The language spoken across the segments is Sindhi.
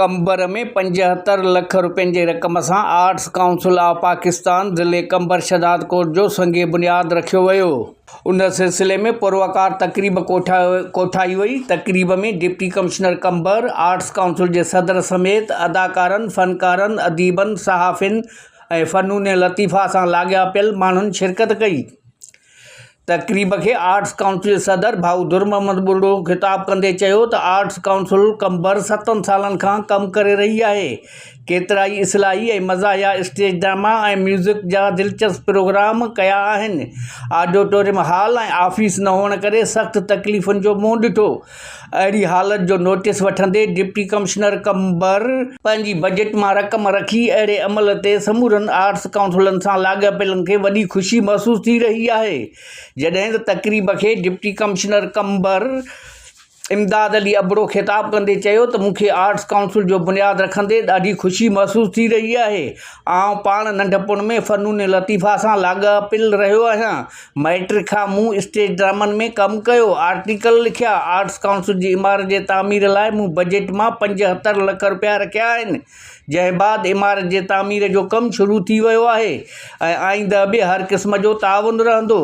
قمبر ۾ 75 لک رپين جي رقم سان آرٽس ڪائونسل آف پاڪستان ضلعي قمبر شهدادڪوٽ جو سنگ بنياد رکيو ويو. ان سلسلي ۾ پروقار تقريب ڪوٺائي وئي. تقريب ۾ deputy commissioner Qambar, arts council جي صدر سميت اداڪارن، فنڪارن، اديبن، صحافين ۽ فنون لطيفه سان لاڳاپيل ماڻهن شرڪت ڪئي. تقريب کي آرٽس ڪائونسل جي صدر ڀائو در محمد ٻرڙو خطاب ڪندي چيو ته آرٽس ڪائونسل قمبر ستن سالن کان ڪم ڪري رهي آهي، ڪيترائي اصلاحي ۽ مزاحيه اسٽيج ڊراما ۽ ميوزڪ جا دلچسپ پروگرام ڪيا آهن، آڊيٽوريم هال ۽ آفيس نه هئڻ ڪري سخت تڪليفن جو منهن ڏٺو، اهڙي حالت جو نوٽيس وٺندي ڊپٽي ڪمشنر قمبر پنهنجي بجيٽ مان رقم رکي اهڙي عمل تي سمورن آرٽس ڪائونسلن سان لاڳاپيلن کي وڏي خوشي محسوس ٿي رهي آهي جڏهن ته تقريب کي ڊپٽي ڪمشنر قمبر امداد علي ابڙو خطاب ڪندي چيو ته مون کي آرٽس ڪائونسل جو بنياد رکندي ڏاڍي خوشي محسوس ٿي رهي آهي آئون پاڻ ننڍپڻ ۾ فنون لطيفه سان لاڳاپيل رهيو آهيان مئٽرڪ کان مون اسٽيج ڊرامن ۾ ڪم ڪيو، آرٽيڪل لکيا، آرٽس ڪائونسل جي عمارت جي تعمير لاء مون بجيٽ مان 75 لک رپيا رکيا آهن، جنهن بعد عمارت جي تعمير جو ڪم شروع ٿي ويو آهي ۽ آئنده به هر قسم جو تعاون رهندو.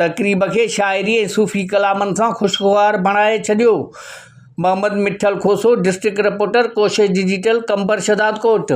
تقريب کي شاعري ۽ صوفي ڪلامن سان خوشگوار بڻائي ڇڏيو. Muhammad Mithal Khoso, district reporter, Koshish digital, Qambar Shahdadkot.